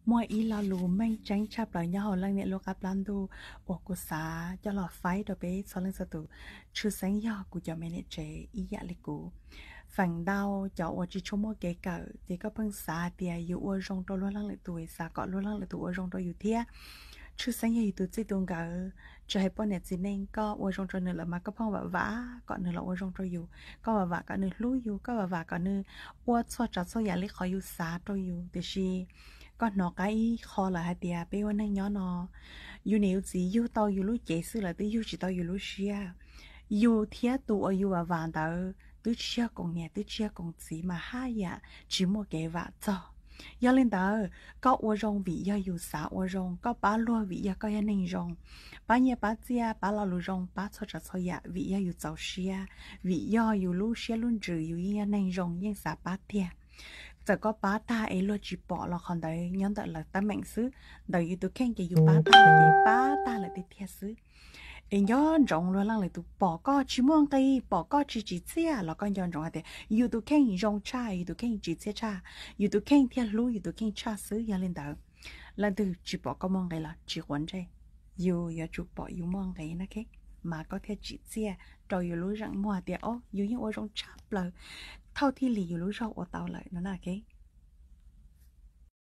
Muaj ib lo lus meej tseeb tshaj plaws nyob hauv leej niam lub qab plab ntuj uas kuv xav coj los faib rau peb txhua leej txhua tus, tshwj xeeb yog kuv cov me niam tsev ib yam li kuv. Feem ntau cov uas tsis tshua muaj kev kawm ces koj pheej xav tias yus ua zoo rau luag leej lwm tus, xav kom luag leej lwm tus ua zoo rau yus thiab. Tshwj xeeb yog yus tus txij tus nkawm, tsis hais poj niam txiv neej, koj ua zoo rau nws lawm mas koj pheej vam vam kom nws los ua zoo rau yus, koj vam vam kom nws hlub yus, koj vam vam kom nws ua txhua tsav txhua yam li qhov yus xav rau yus. Tiam sis koj hnov qab ib qho lawm hais tias peb ua neej nyob no, yus niam yus txiv yug tau yus lub cev xwb lawv twb yug tsis tau yus lub siab. Yus thiab tus uas yus vam vam ntawd twb tsis yog koom niam twb tsis yog koom txiv mas haj yam tsis muaj kev vam txog. Yog li ntawd, koj ua zoo vim yog yus xav ua zoo, koj pab luag vim yog koj yog neeg zoo, pab nyiaj pab txiaj, pab lo lus zoo, pab txhua tsav txhua yam vim yog yus txaus siab, vim yog yus lub siab lub ntsws, yus yeej yog neeg zoo yeej xav pab tiag. Txawm koj pab tag es luag tsis pom los qhov ntawd nyob ntawm lawv teeb meem xwb, ntawm yus tus kheej ces yus pab tag lawm ces pab tag lawm tiag tiag xwb. Es nco ntsoov luag leej lwm tus pom koj tsis muaj nqis, pom koj tsis tsim txiaj los koj nco ntsoov hais tias yus tus kheej zoo tshaj, yus tus kheej tsim txiaj tshaj, yus tus kheej thiaj hlub yus tus kheej tshaj xwb. Yog li ntawd, leej twg tsis pom koj muaj nqis los tsis quav ntsej, yus yuav tsum pom yus muaj nqis na, mas koj thiaj tsim txiaj rau yus lub zeem muag tias o yus yeej ua zoo tshaj plaws thauj thiaj li yus lub zog ua tau lawm no na.